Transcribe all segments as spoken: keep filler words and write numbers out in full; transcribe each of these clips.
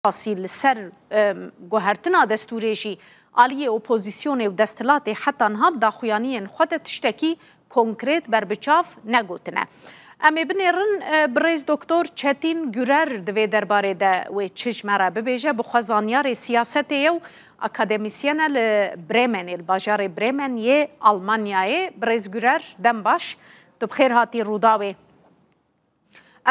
qasî li ser, em, guhertina destûrê jî aliyê opozîsyonê û desthilatê heta niha di daxuyaniyên xwe de tiştekî konkret berbiçav negotine. Em ê binêrin, e, birêz Doktor Çetîn Gürer di vê derbarê de wê çi ji me re bibêje, bi xwe zanyarê siyasetê ye û akademîsyen e li Bremenê, li bajarê Bremen yê Almanyayê. Birêz Gürer, dem baş, tu bi xêr hatî Rûdawê.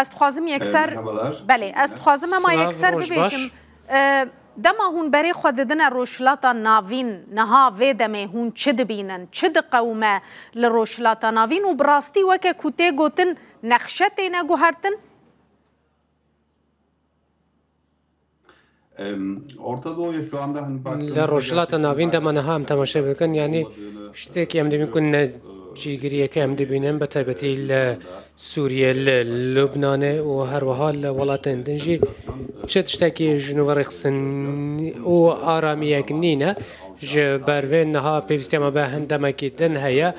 Ez dixwazim yekser, Merhabalar. Belê, ez dixwazim ema Silav, yekser roj baş. Bibêjim. E, dema hûn berê xwe didine Rojhilata Navîn, niha vê demê hûn çi dibînin, çi diqewime li Rojhilata Navîn û bi rastî weke ku tê gotin nexşe têne guhertin? Em, Orta Doğu'ya şu anda hani baktığımızda Li Rojhilata gerçekten Navîn dema niha em temaşe bikin, yanî ştekî em dibînin ku ne cîgiriyeke em dibînin, bi taybetî li Sûriye, li Lubnanê û her wiha li welatên din jî çi tiştekî ji nû ve rêxistin û aramiyek nîne. Ji ber vê niha pêwîstiya me bi hin demekî din heye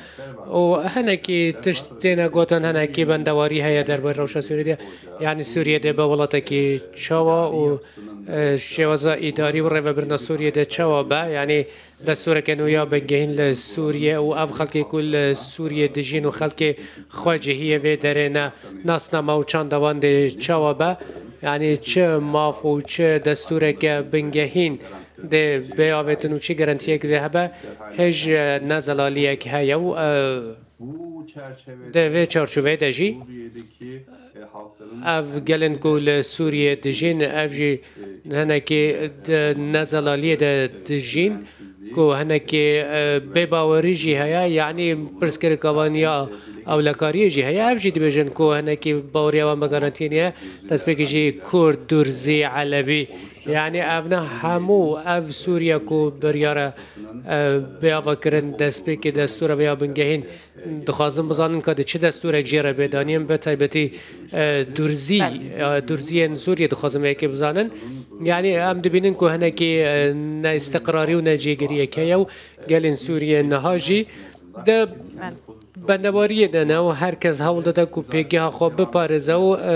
û hinekî tişt têne gotin, hinekî bendewarî heye derbarê rewşa Sûriyê de. Yanî Sûriye dê be welatekî çawa û, e, şêwaza îdarî û rêvebirina Sûriye dê çawa be? Yanî destûreke nû ya bingehîn li Sûriye û ev xelkê ku li Sûriye dijîn û xelkê xwecihiyê vê derê ne, nasname û çanda wan dê çawa be? Yanî çi maf û çi destûreke bingehîn dê bê avêtin û çi garantiyek dê hebe? Hêj, e, nezelaliyek heye û, e, Di vê çarçoveyê de jî ev gelên ku li Sûriyê dijîn, ev jî hinekî di nezelaliyê de dijîn, ku hinekî, e, bêbawerî jî heye, yanî pirsgirêka wan ya ewlekariyê jî heye. Ev jî dibêjin ku hinekî baweriya wan bi garantiyê niye, destpêkê jî Kurd, Durzî, Elewî. Yanî ev ne hemû ev Sûriye ku biryare, e, bê ava kirin, destpêkê destûra vê ya bingehîn. Dixwazin bizanin ka di çi destûrek jê re bê danîn, bi taybetî, e, durzî, Belê. e, durziyên Sûriyê dixwazin vê yekê bizanin. Yanî em dibînin ku hinekî, e, neistiqrarî û necêgiriyek heye û gelên Sûriyê niha jî di Belê. bendewariyê de ne û her kes hewl dide ku pêgeha xwe biparêze û, e,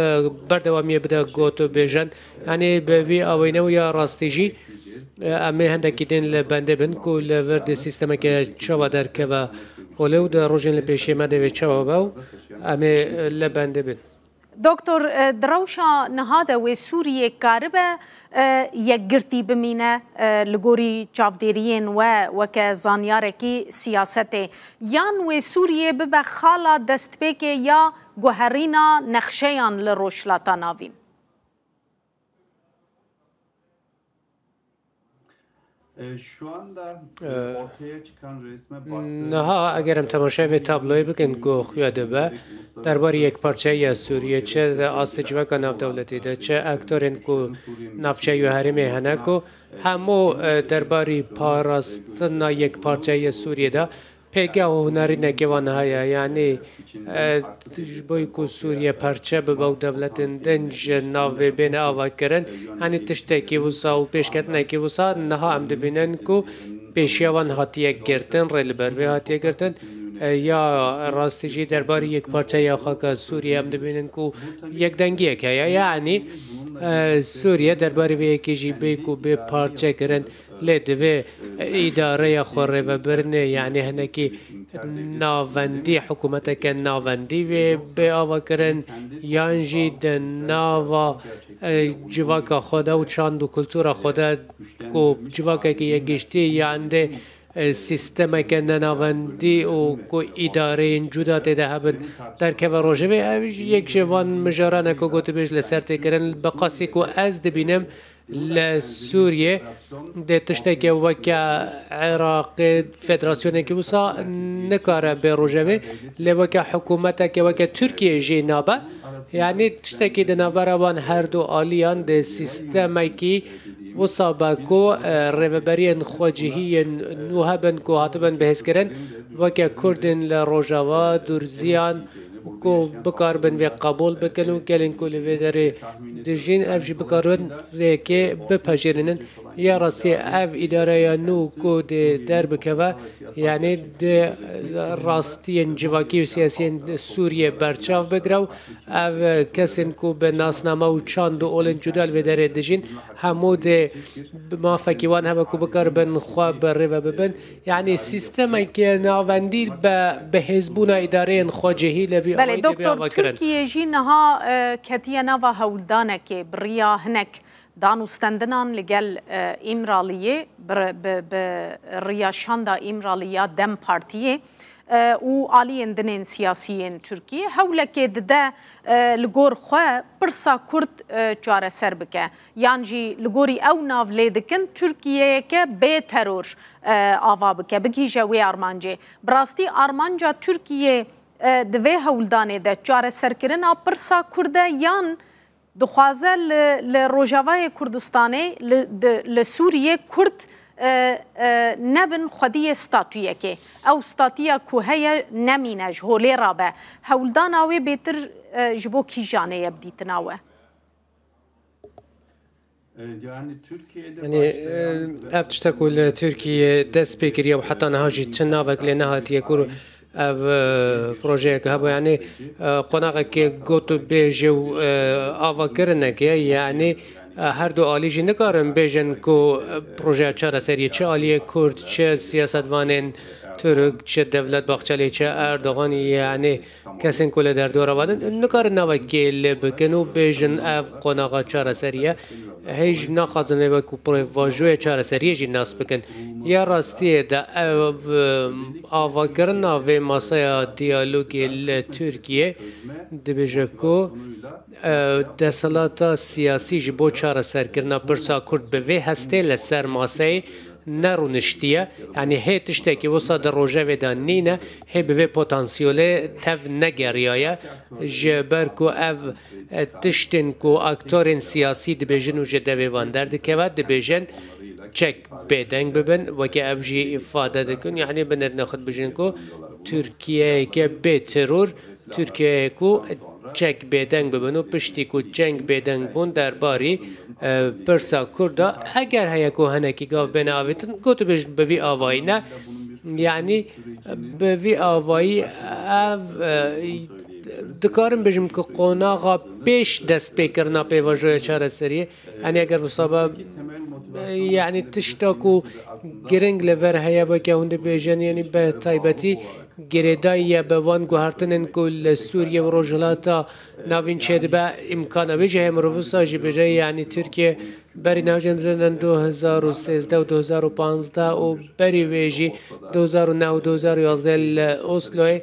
berdewamiyê bide got û bêjin. Yanî bi vî awêne û ya rastî jî, e, em ê hindekî din li bendê bin ku li vir di sîstemeke çawa derkeve holê û di rojên li pêşê me de vê çawa be û em ê li bendê bin. Doktor, e, di rewşa niha de wê Sûriyê karibe, e, yekgirtî bimîne, e, li gorî çavdêriyên we weke zanyarekî siyasetê, yan wê Sûriyê bibe xala destpêkê ya guherîna nexşeyan li Rojhilata Navîn? E, şu anda, e, Ee, ortaya çıkan resme baktığımızda niha eger em temaşeyê vê tabloyê bikin ku xuya dibe, derbarê yekparçeyiya Sûriyê, çi di astê civaka navdewletî de, çi aktorên ku navçeya herêmê hene ku hemû, e, derbarî parastina yekparçeyiya Sûriyê de Pêgeha û nerînekê wan heye, yanî, e, ji bo ku Sûriye parçe bibe û dewletên din ji nav vê bêne avakirin, yanî tiştekî wisa û pêşketinekî wisa niha em dibînin ku pêşiya wan hatiye girtin, rê li ber vê hatiye girtin. E, ya rastî jî derbarî yekparçeya xaka Sûriye em dibînin ku yekdengiyek heye. Yanî, e, Sûriye derbarî vê yekê jî bê ku bê parçekirin, Lê divê îdareya xwerêvebirinê, yanî hinekî navendî, hikûmeteke navendî vê bê avakirin, yan jî di nava, e, civaka xwe de û çand û kultura xwe de ku civakekî yekgiştî yan dê, e, sîstemeke nenavendî û ku îdareyên cuda tê de hebin derkeve rojevê. Ev jî yek ji van mijaran e ku gotibêj li ser tê kirin. Bi qasî ku ez dibînim, Li Sûriyê dê tiştekê weke Iraqê federasyonekî wisa nikare bê rojevê, lê weke hikûmeteke weke Tirkiyê jî nabe. Yanî tiştekî di navbera wan her du aliyan di sîstemekî wisa be ku, e, rêveberiyên xwecihî yên nû hebin ku hatibin bihêzkirin, weke Kurdên li Rojava, Durziyan, ku bikaribin vê qebûl bikin û gelên ku li vê derê dijîn, ev jî bikaribin vê yekê bipejirînin. Ya rastî ev îdareya nû ku dê derbikeve, yanî di rastiyên civakî û siyasiyên Sûriyê berçav bigire û ev kesên ku bi nasname û çand û olên cuda li vê derê dijîn, hemû dê mafekî wan hebe ku bikaribin xwe bi rê ve bibin. Yanî sîstemeke navendî be, bi hêzbûna îdareyên xwecihî li vî Belê, awayî dê bê Doktor, avakirin. Tirkiye jî niha, e, ketiye nava hewldanekê bi riya hinek dan û stendinan li gel, e, Îmraliyê, bi, bi, bi riya şanda Îmraliya DEM Partiyê, e, û aliyên din ên siyasî yên Tirkiyê hewlekê dide, e, li gor xwe pirsa Kurd, e, çareser bike. Yan jî li gorî ew nav lê dikin Tirkiyeyeke bê teror, e, ava bike, bigihîje wê armancê. Bi rastî armanca Tirkiyê, e, di vê hewldanê de çareserkirina pirsa Kurd e yan dixwaze li, li Rojavayê Kurdistanê, li, di, li Sûriyê Kurd, e, e, nebin xwediyê statuyekê. Ew statuya ku heye nemîne, ji holê rabe. Hewldana wê bêtir, e, ji bo kîjanê ye bi dîtina we? Yanî, e, ev tişta ku li Tirkiyê dest pê kiriye û heta niha jî çi navek lê nehatiye ku ev, e, projeyeke hebe, yanî, e, qonaxekê gotûbêjê û, e, avakirinek e, yanî, e, her du alî jî nikarin bêjin ku, e, projeya çareseriyê çi aliyê Kurd, çi siyasetvanên Tirk, çi Devlet Bahçelî, çi Erdogan, yanî, kesên ku li derdora van in, nikarin navekê lê bikin û bêjin ev qonaxa çareserî ye. Hêj naxwazin vê wekî pêvajoya çareseriyê jî nas bikin. Ya rastiyê de ev, e, avakirina vê masaya diyalogê li Tirkiyê dibêje ku, e, desthilata siyasî ji bo çareserkirina pirsa Kurd bi vê hestê li ser maseyê nerûniştiye. Yanî hê tiştekî wisa di rojevê de nîne, hê bi vê potansiyelê tev negeriyaye. Ji ber ku ev, e, tiştên ku aktorên siyasî dibêjin û ji devê van derdikeve, dibêjin çek bêdeng bibin, weke ev jî îfade dikin. Yanî bi nerîna xwe dibêjin ku Tirkiyeyeke bê teror, Tirkiyeyê ku çek bêdeng bibin û piştî ku çek bêdeng bûn derbarî, e, pirsa Kurda, eger heye ku hinekî gav bêne avêtin, gotûbêj bi vî avayî ne. Yanî bi vî avayî ev, e, dikarim bêjim ku qonaxa pêş destpêkirina pêvajoya çareseriyê, yanî eger wisa be, e, yanî tişta ku giring li vir heye, weke hûn dibêjin, yanî bi taybetî girêdayî ye bi van guhertinên ku li Sûriye û Rojhilata Navîn çêdibe, îmkana wê jî heye. Mirov wisa jî bêje, yanî Tirkiye berî navcên bizên du hezar û sêzdeh û du hezar û panzdeh û berî wê jî du hezar û neh û du hezar û yazdeh li Osloyê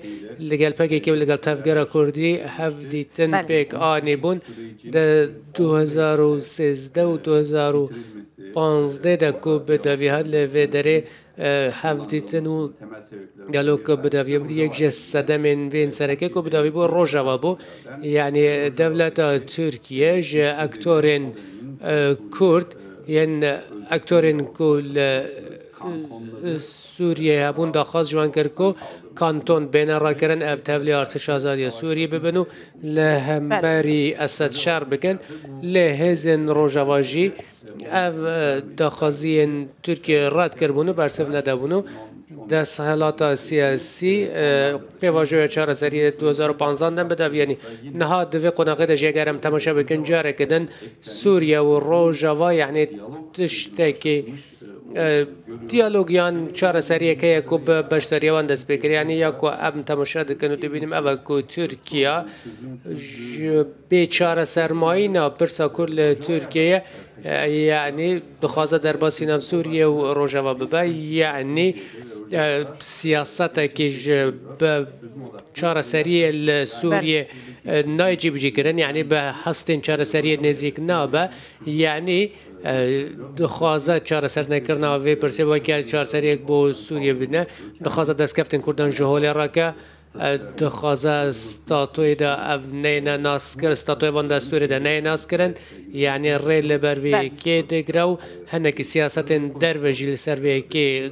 li gel P K K û li gel Tevgera Kurdî hevdîtin Belê. pêk anîbûn. Di du hezar û sêzdeh û du hezar û panzdeh de ku bi devî hat li vê derê, e, hevdîtin û gelo ku bi devî bû, yek ji sedemên vê sereke ku bi devî bû Rojava bû. Yanî dewleta Tirkiye ji aktorên, e, Kurd yên aktorên ku li, e, Sûriyeyê hebûn daxwaz ji wan kir ku kanton bêne rakirin, ev tevlî Artêşa Azadiya Sûriyê bibin û li hemberî Esed şer bikin. Lê hêzên Rojava jî ev, e, daxwaziyên Tirkiye red kiribûn û bersiv nedabûn û desthilata siyasî, e, pêvajoya çareseriyê du hezar û panzdeh de bi devî, yanî niha di vê qonaxê de jî eger em temaşe bikin, careke din Sûriye û Rojava, yanî tiştekî, e, diyalog yan çareseriyek heye ku bi beşdariya wan dest pê kiriye, yanî ya ku em temaşe dikin û dibînim ev e ku Tirkiye ji bê çaresermayîna pirsa Kurd li Tirkiyeyê, e, yanî dixwaze derbasî nav Sûriye û Rojava bibe, yanî, e, siyasetekî ji bi çareseriyê li Sûriye, e, nayê cîbicîkirin, yanî bi hestên çareseriyê nêzîk nabe, yanî, e, dixwaze çareser nekirina vê pirsê weke çareseriyek bo Sûriye bine, dixwaze destkeftên Kurdan ji holê rake. Dixwaze statoyê de ev neyne naskir, statoyê van destûrê de neyê naskirin, yanî rê li ber vê Belê. yekê digre û hinekî siyasetên derve jî li ser vê yekê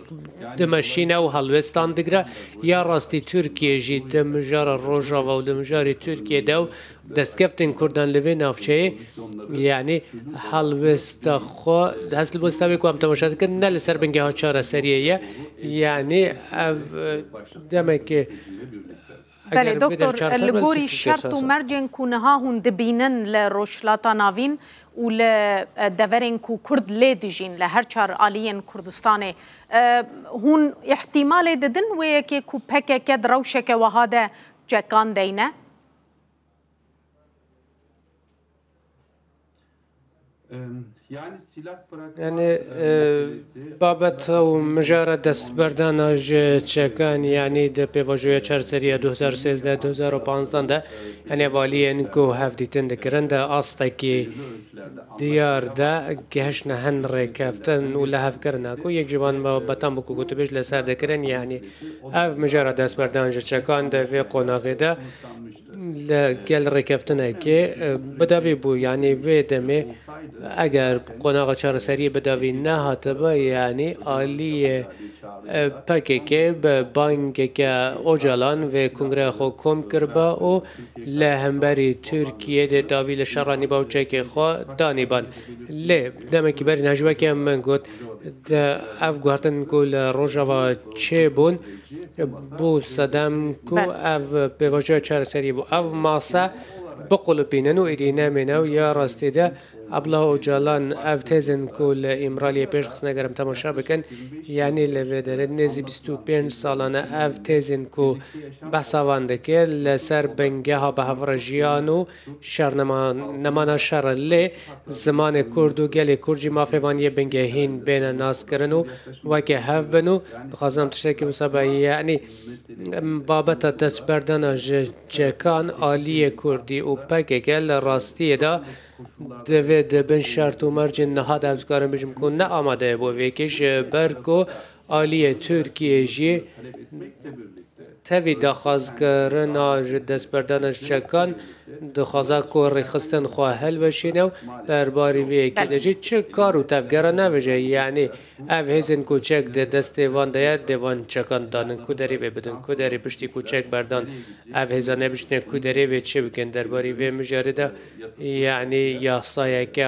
dimeşîne û helwêstan digre. Ya rastî Tirkiye jî di mijara Rojava û di mijarê Tirkiye de û destkeftên Kurdan li vê navçeyê, yanî helwêsta xwe, helwêsta wê ku em temaşe dikin, ne li ser bingeha çareseriyê ye. Yanî ev, e, demekê Belê, eger bê doktor, derê çareser li be, gorî Tirkiye şert û çareser. mercên ku niha hûn dibînin li Rojhilata Navîn û li, e, deverên ku Kurd lê dijîn, li her çar aliyên Kurdistanê, e, hûn îhtîmalê didin wê yekê ku P K K di rewşeke wiha de çekan deyne? Em, yani silah bırakma, Yani, e, e, meselesi babet û mijara destberdana ji çekan, yani di pêvajoya çareseriya du hezar sêzdeh du hezar û panzdeh de, yani ev aliyên ku hevdîtin dikirin, di astekî diyar de gehiştine hin rêkeftin û lihevkirina ku yek ji van babetan bû ku gotûbêj li ser dikirin, yani ev mijara destberdan ji çekan di vê qonaxê de li gel rêkeftinekê, e, bidawî bû. Yanî vê demê eger qonaxa çareseriyê bidawî nehatibe, yanî aliyê, e, P K K bi bangeke Ocalan vê kongreya xwe kom kiribe û li hemberî Tirkiyê dê dawî li şera nîba û çekê xwe danîban. Lê demekî berî niha ji weke min got, di ev guhertin ku li Rojava çêbûn, bû sedem ku Belê. ev pêvajoya çareseriyê bû. Ev mase biqulipînin û êdî nemîne û ya rastî de Abdullah Ocalan ev têzên ku li Îmraliyê pêş xistine, ger em temaşe bikin, yanî li vê derê nêzî bîst û pênc salan e ev têzên ku behsa van dike, li ser bingeha bi hev re jiyan û şer nema-, nemana şer e. Lê zimanê Kurd û gelê Kurd jî mafê van yê bingehîn bêne naskirin û weke hev bin û dixwazim tiştekî wisa be, yanî, em, babeta destberdana ji çekan aliyê Kurdî û P K K li rastiyê de divê di bin şert û mercên niha de, ez dikarim bêjim ku ne amade ye bo vê yekê, ji ber ku aliyê Tirkiyê jî tevî daxwazkirina ji destberdana ji çekan dixwaza ku rêxistin xwe hilweşîne û derbarî vê yekê de Belê. jî çi kar û tevgera navêje. Yanî ev hêzên ku çek di destê van de ye, dê van çekan danin ku derê vê bidin, ku derê piştî ku çek berdan ev hêza nebişîne ku derê vê çi bikin derbarî vê mijarê de. Yanî yasayeke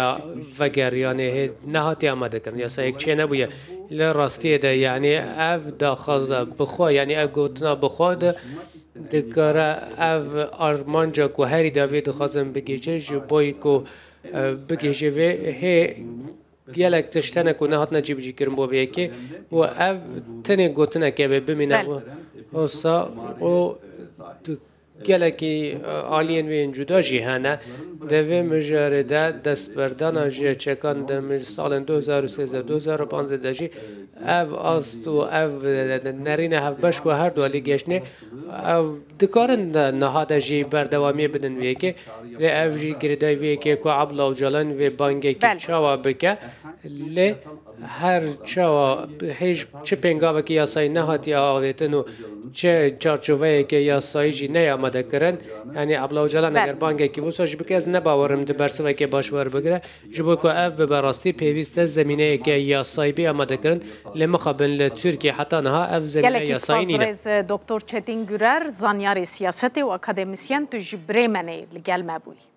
vegeriyanê hê nehatiye amadekirin, yasayek çênebûye. Li rastiyê de, yanî ev daxwaza bi xwe, yanî ev gotina bi xwe de dikare ev armanca ku herî dawî dixwazin bigihîje, ji bo ku, e, bigihîje vê hê gelek tişt hene ku nehatine cîbicîkirin bo vê yekê û ev tenê gotineke vê bimîne Belê. wisa û di-, gelekî, e, aliyên wê yên cuda jî hene. Di vê mijarê de destberdana ji çekan di mij-, salên du hezar û sêzdeh du hezar û panzdeh de jî ev ast û ev, e, nerîne hevbeş ku her du alî geştine, ev dikarin de niha de jî berdewamiyê bidin vê yekê. Lê ev jî girêdayî vê yekê ku Abdullah Ocalan vê bangekî Belê. çawa bike. Lê her çawa hêj çi pêngavekî yasayî nehatiye avêtin û çi çarçoveyeke yasayî jî neyê amadekirin, yanî Abdullah Ocalan Belê. eger bangekî wisa jî bike, ez ne bawerim di bersiveke baş werbigire, ji bo ku ev bibe rastî pêwîst e zemîneyeke yasayî bê amadekirin, lê mixabin li Tirkiye heta niha ev zemîne Gelekî yasayî spas nîne. birêz Doktor Çetin Gürer, zanyarê siyasetê û akademisyen, tu ji birê me nê li gel me bûyî.